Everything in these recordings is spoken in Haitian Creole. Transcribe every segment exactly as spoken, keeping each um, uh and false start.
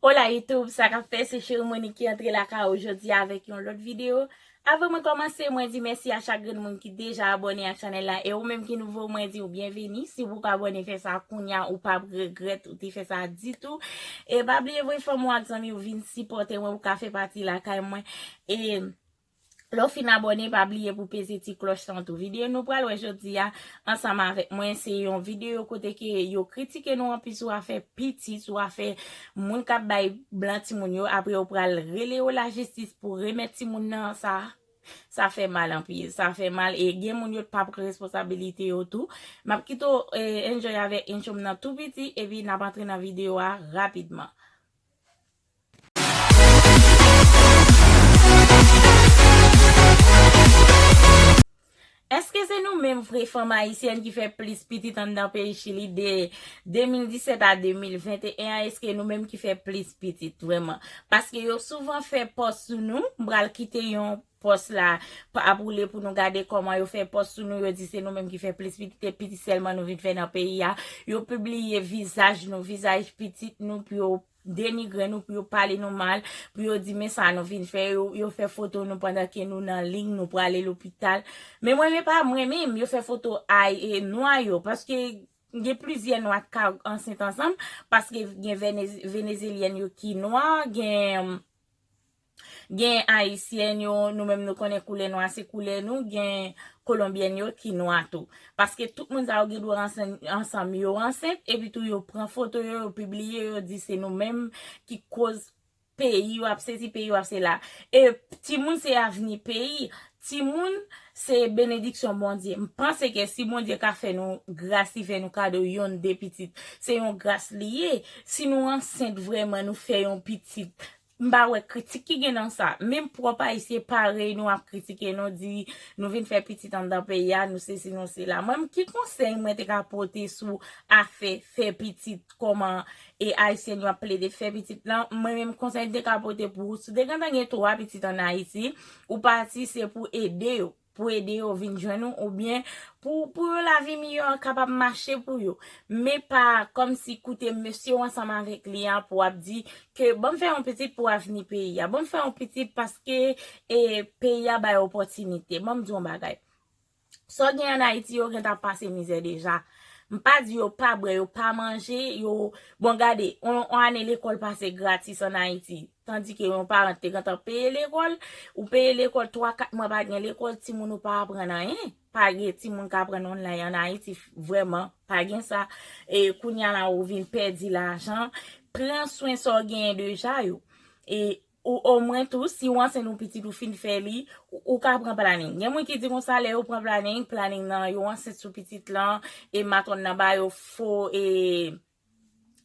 Hola YouTube, sa k ap fèt? Se Cheri Monique ki antre lakay ou jodi avèk yon lòt videyo. Avan mwen kòmanse, mwen di mèsi a chak grenn moun ki deja abòne ak chanèl la, e ou menm ki nouvo, mwen di w byenveni. Si w poko abòne, fè sa kounya, ou p ap regrèt ou te fè sa ditou. E pa bliye voye fanmi w ak zanmi w vin sipòte mwen, ou ka fè pati lakay mwen. E lè w fin abòne, pa bliye pou peze ti klòch lan tou. Videyo nou pral wè jodi a ansanm avèk mwen, se yon videyo kote ke yo kritike nou anpil sou afè pitit, sou afè moun k ap bay blan timoun yo. Apre yo pral rele yo lajistis pou remèt timoun nan sa. Sa fè mal anpil, sa fè mal, e gen moun yo t pa pran responsabilite yo tou. M ap kite w eh, enjoy avèk intro m nan tou piti, epi n ap antre nan videyo a rapidman. Èske se nou menm vre fanm ayisyèn ki fè plis pitit anndan peyi Chili de de mil disèt a de mil venteyen an? Èske nou menm ki fè plis pitit vrèman? Paske yo souvan fè pòs sou nou, m pral kite yon pòs la pa ap woule pou nou gade kòman yo fè pòs sou nou, yo di se nou menm ki fè plis pitit, e pitit sèlman nou vin fè nan peyi a. Yo pibliye vizaj nou, vizaj pitit nou, pou yo denigre nou, pou yo pale nou mal, pou yo di men sa nou vin fè, yo, yo fè foto nou pandan ke nou nan liy, nou prale lopital. Men mwen, men pa mwen menm, yo fè foto ay e nwa yo, paske gen plizyè nwa k ka ansent ansanm, paske gen Venez- venezyelyèn yo ki nwa, gen gen ayisyèn yo, nou menm nou konnen koulè nwa se koulè nou, gen kolonbyèn yo ki nwa tou. Paske tout moun sa yo gen dwa ansanm, ansanm yo ansent, epi tou yo pran foto yo, yo pibliye, yo di se nou menm ki koz peyi yo ap sesi, peyi yo ap sela. E timoun se avni peyi, timoun se benediksyon Bondye. M panse ke si Bondye ka fè nou gras, li fè nou kado yonn de pitit, se yon gras li ye. Si nou ansent vrèman, nou fè yon pitit, m pa wè kritik ki gen nan sa. Menm pwòp ayisyen parèy nou ap kritike nou, di nou vin fè pitit anndan peyi a, nou sesi, nou sela. Mwen, ki konsèy mwen te ka pote sou afè fè pitit, kòman e ayisyèn yo ap plede fè pitit lan? Mwen menm, konsèy m te ka pote pou ou, si w te gentan gen twa pitit ann Ayiti, ou pati se pou ede yo, pou ede yo vin jwenn ou, oubyen pou, pou yon lavi miyò kapab mache pou yo. Men pa kòmsi koute mesye w ansanm avèk li a pou w ap di ke ban m fè yon pitit pou avni peyi a, ban m fè yon pitit paske e, peyi a bay opòtinite. Ban m di yon bagay. Sa w gen ann Ayiti, yo gentan pase mizè deja. M pa di yo pa bwè, yo pa manje, yo, bon, gade, on, on ane lekòl pase gratis ann Ayiti. Tandike yon paran te gentan peye lekòl, ou peye lekòl twa, kat mwa pa gen lekòl, timoun ou pa aprann anyen. Pa gen timoun k aprann online ann Ayiti, vrèman, pa gen sa. E kounye a la, ou vin pèdi lajan. Pran swen sa w genyen deja yo. E ou omwen tou, si w ansent yon pitit, ou fin fè li, ou, ou ka pran planin. Gen moun ki di konsa, lè yo pran planin, planin nan, yo ansent sou pitit lan, e matwòn nan ba yo fo, e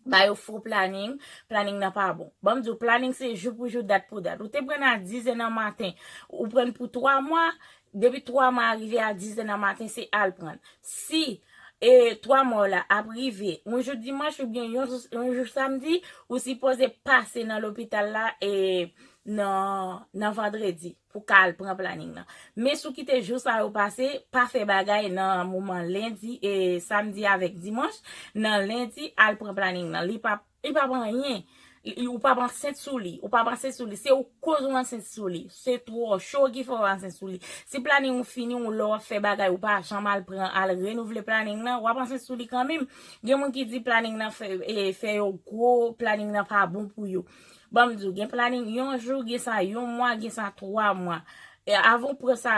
ba yo fo planin, planin nan pa bon. Ban m di w, planin se jou pou jou, dat pou dat. Ou te pran a dizè nan maten, ou pran pou twa mwa, depi twa mwa rive a dizè nan maten, se al pran. Si e twa mwa w la ap rive yon jou dimanch oubyen yon, yon jou samdi, ou sipoze pase nan lopital la e nan, nan vandredi pou ka al pran planin nan. Men si w kite jou sa yo pase, pa fè bagay nan moman lendi e samdi avèk dimanch, nan lendi al pran planin nan. Li p ap, li p ap anyen. Li- Ou p ap ansent sou li. Ou p ap ansent sou li. Se ou koz ou ansent sou li. Se twò cho ki fè w ansent sou li. Si planin ou fini, ou lè w ap fè bagay, ou pa janm al pran, al renouvle planin nan, w ap ansent sou li kanmenm. Gen moun ki di planin nan fè, e, fè yo gwo, planin nan pa bon pou yo. Ban m di w, gen planin yon jou, gen sa yon mwa, gen sa twa mwa. E avan w pran sa,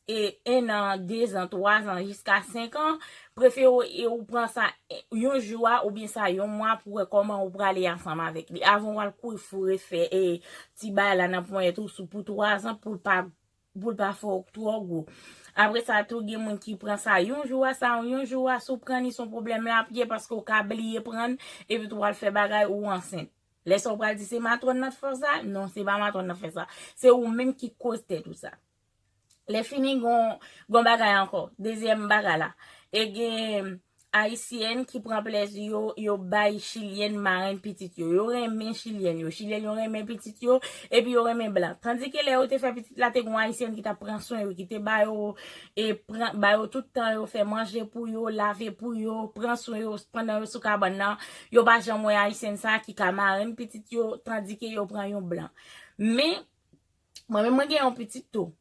e, en an, de zan, twa zan, jiska senk an, prefere w, e, ou pran sa, e, yon jou a oubyen sa yon mwa pou wè kòman ou prale ansanm avèk li. Avan w al kouri foure fè, e, ti bagay la nan ponyèt ou sou pou twa zan pou l pa, pou l pa fè w twò gwo. Apre sa tou, gen moun ki pran sa yon jou a, sa yon jou a, si w pran li, se yon pwoblèm l ap ye paske w ka bliye pran l, epi tou w al fè bagay ou ansent. Lè sa w pral di se matwòn nan t fè w sa, non, se pa matwòn nan fè sa. Se ou menm ki koz tèt ou sa. Lè fini, gon, gon bagay ankò. Dezyèm bagay la. E gen ayisyèn ki pran plèzi yo, yo bay chilyèn marenn pitit yo. Yo renmen chilyèn yo. Chilyèn yo renmen pitit yo, epi yo renmen blan. Tandike lè yo te fè pitit la, te gon ayisyèn ki t ap pran swen yo, ki te ba yo, e pran, ba yo tout tan yo, fè manje pou yo, lave pou yo, pran swen yo pandan yo sou kabann nan. Yo pa janm wè ayisyèn sa ki ka marenn pitit yo, tandike yo pran yon blan. Men, mwen menm mwen gen yon pitit tou.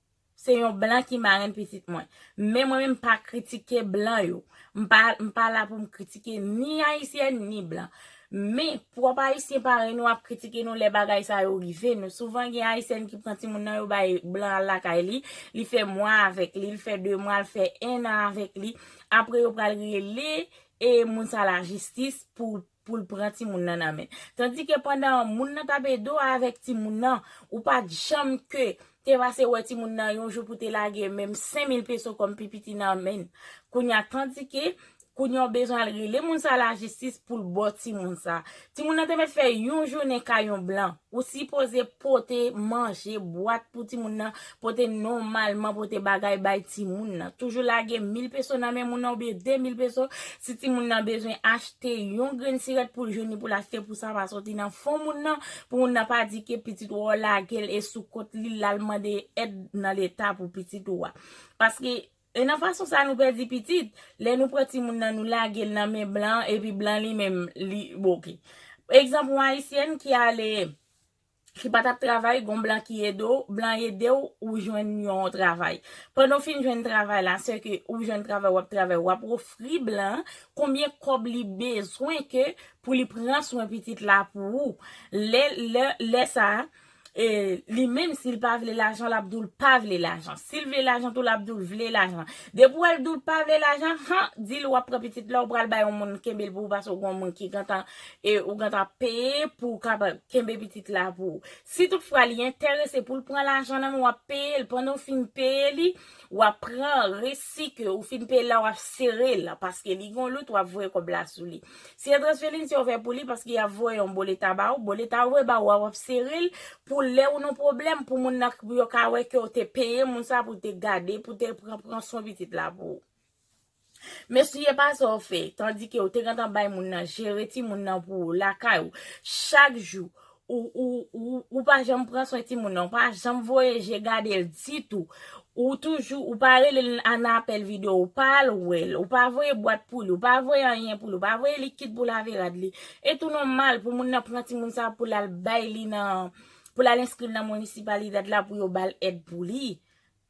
Se yon blan ki marenn pitit mwen. Men mwen menm m pa kritike blan yo. M pa, m pa la pou m kritike ni ayisyèn ni blan. Men, pwòp ayisyen parèy nou ap kritike nou lè bagay sa yo rive nou. Souvan gen ayisyèn ki pran timoun nan yo bay blan al lakay li, li fè mwa avèk li, li fè de mwa, li fè en an avèk li. Apre yo pral rele e moun sa lajistis pou pou l pran timoun nan nan men. Tandike pandan moun nan t ap ede w avèk timoun nan, ou pa t janm ke te pase wè timoun nan yon jou pou te lage menm senk mil peso kòm pi piti nan men l. Kounye a, tandike, kounye a w bezwen al rele moun sa lajistis pou l ba w timoun sa. Timoun nan te mèt fè yon jounen kay yon blan. Ou sipoze pote manje, bwat pou timoun nan, pote nòmalman, pote bagay bay timoun nan. Toujou lage mil peso nan men moun nan oubyen de mil peso si timoun nan bezwen achte yon grenn sirèt pou l jwenn li pou l achte pou sa pa soti nan fon moun nan, pou moun nan pa di ke pitit ou a w lage l e sou kont li l al mande èd nan leta pou pitit ou a. Paske e nan fason sa nou pèdi pitit, lè nou pran timoun nan nou lage l nan men blan epi blan li menm li oke. Egzanp, yon ayisyèn ki ale ki pa t ap travay, gon blan ki ede w, blan ede w, ou jwenn yon travay. Pandan w fin jwenn travay la, sè ke ou jwenn travay, w ap travay, w ap ofri blan konbyen kòb li bezwen ke pou li pran swen pitit la pou ou. Lè, lè, lè sa a, e, li menm, si l pa vle lajan, l ap di w l pa vle lajan. Si l vle lajan tou, l ap di w l vle lajan. Depi w wè l di w l pa vle lajan, han, di l w ap pran pitit la, ou pral bay yon moun kenbe l pou ou, paske w gen yon moun ki gentan, e, ou gentan peye pou w kapab kenbe pitit la pou ou. Si toutfwa li enterese pou l pran lajan nan men w, w ap peye l. Pandan w fin peye li, w ap pran resi ke ou fin peye l la, w ap sere l, paske li gon lout, w ap voye kòb la sou li. Si e transfè li, se yo fè pou li, paske y ap voye yon boleta ba ou, boleta yo voye ba ou a, w ap sere l pou lè ou nan pwoblèm, pou moun nan, pou yo ka wè ke w te peye moun sa pou te gade, pou te pran, pran swen pitit la pou ou. Men si e pa sa w fè, tandike w te gentan bay moun nan jere timoun nan pou ou, lakay ou, chak jou, ou, ou, ou, ou pa janm pran swen timoun nan, ou pa janm voye je gade l ditou, ou toujou, ou pa rele l nan apèl videyo, ou pa al wè l, ou pa voye bwat pou li, ou pa voye anyen pou li, ou pa voye likid pou lave rad li. E tou nòmal pou moun nan pran timoun sa pou l al bay li nan, pou l al enskri l nan minisipalidad la pou yo ba l èd pou li.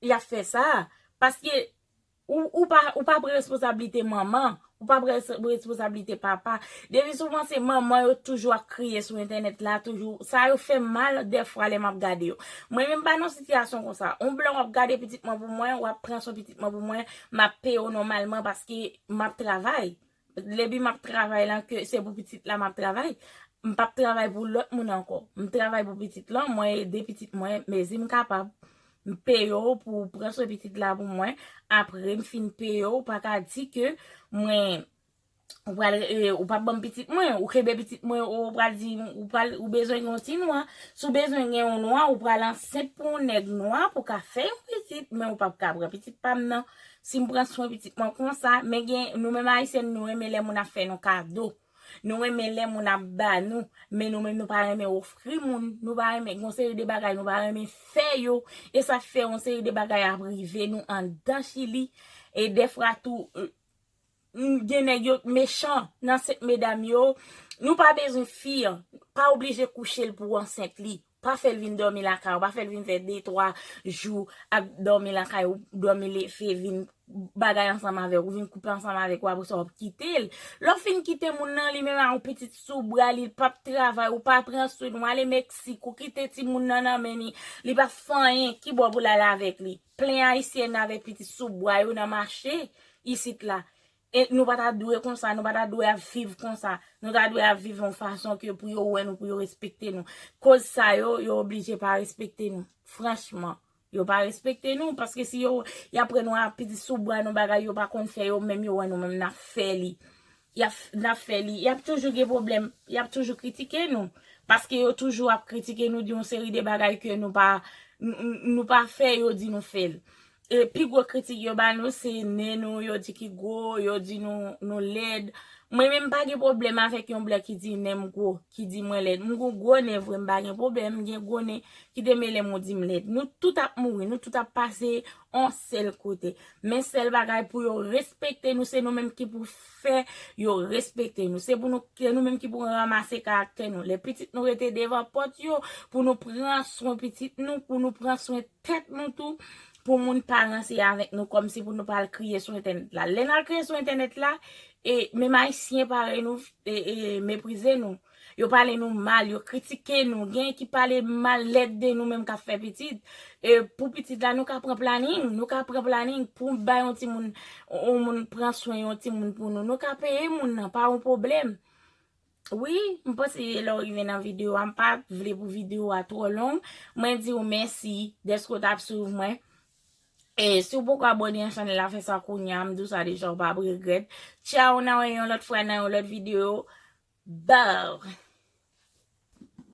Y ap fè sa. Paske ou, ou pa, ou pa pran responsablite manman, ou pa pran res-, responsablite papa. Depi souvan se manman yo toujou ap kriye sou entènèt la, toujou. Sa yo fè m mal dèfwa lè m ap gade yo. Mwen menm pa nan sitiyasyon konsa. On blan w ap gade pitit mwen pou mwen, w ap pran swen pitit mwen pou mwen, m ap peye w nòmalman paske m ap travay. Depi m ap travay la, ke se pou pitit la m ap travay. M p ap travay pou lòt moun ankò. M travay pou pitit lan, mwen ede pitit mwen, mezi m kapab. M peye w pou w pran swen pitit la pou mwen. Apre m fin peye w, ou pa ka di ke mwen, ou pral, e, ou p ap ban m pitit mwen, ou kenbe pitit mwen, ou pral di, ou pral, ou bezwen gen yon ti nwa. Si w bezwen gen yon nwa, ou pral ansent pou yon nèg nwa pou ka fè yon pitit, men ou p ap ka pran pitit pa m nan. Si m pran swen pitit mwen konsa, men gen, nou menm Ayisyèn, nou renmen lè moun ap fè nou kado. Nou renmen lè moun ap ba nou, men nou menm nou pa renmen ofri moun, nou pa renmen, gon seri de bagay nou pa renmen fè yo, e sa fè yon seri de bagay ap rive nou anndan Chili, e dèfwa tou, e, gen nèg yo mechan nan sèt medam yo, nou pa bezwen fi an, pa oblije kouche l pou w ansent li. Pa fè l vin dòmi lakay ou, pa fè l vin fè de, twa jou ap dòmi lakay ou, dòmi leve, vin bagay ansanm avèk ou, vin koupe ansanm avèk ou, apre sa w ap kite l. Lè w fin kite moun nan, li menm a yon pitit sou bra li, l p ap travay, ou pa pran swen l, w ale Meksik, ou kite timoun nan nan men li, li pa fè anyen, ki bò pou l al avèk li? Plen Ayisyèn avèk pitit sou bra yo nan mache isit la. E nou pa ta dwe konsa, nou pa ta dwe ap viv konsa. Nou ta dwe ap viv yon fason ke pou yo wè nou, pou yo respekte nou. Koz sa yo, yo oblije pa respekte nou. Franchman, yo pa respekte nou, paske si yo, y ap pran nou a pitit sou bra nou bagay yo pa konn fè, yo menm yo wè nou menm n ap fè li. Y ap, n ap fè li, y ap toujou gen pwoblèm, y ap toujou kritike nou. Paske yo toujou ap kritike nou di yon seri de bagay ke nou pa, n-, n-, nou pa fè, yo di nou fè l. e pi gwo kritik yo ba nou se nen nou, yo di ki gwo, yo di nou nou lèd. Mwen menm m pa gen pwoblèm avèk yon blan ki di nen m gwo, ki di mwen lèd. M gon gwo nen vre, m pa gen pwoblèm, m gen gwo nen, kite mele m ou di m lèd. Nou tout ap mouri, nou tout ap pase yon sèl kote. Men sèl bagay pou yo respekte nou, se nou menm ki pou fè yo respekte nou. Se pou nou, se nou menm ki pou ranmase karaktè nou. Lè pitit nou rete devan pòt yo, pou nou pran swen pitit nou, pou nou pran swen tèt nou tou, pou moun pa ranse avèk nou kòmsi pou nou pa al kriye sou entènèt la. Lè n al kriye sou entènèt la, e menm Ayisyen parèy nou e, e, meprize nou. Yo pale nou mal, yo kritike nou, gen ki pale mal lèd de nou menm k ap fè pitit. E pou pitit la, nou ka pran planin, nou ka pran planin pou bay yon timoun, yon moun pran swen yon timoun pou nou. Nou ka peye moun nan, pa yon pwoblèm. Wi, m panse lè w rive nan videyo a, m pa vle pou videyo a twò long. Mwen di w mèsi dèske w t ap swiv mwen. E si w poko abòne a chanèl la, fè sa kounye a, m di w sa deja, w p ap regrèt. Tchaw, n a wè yon lòt fwa nan yon lòt videyo. Baw!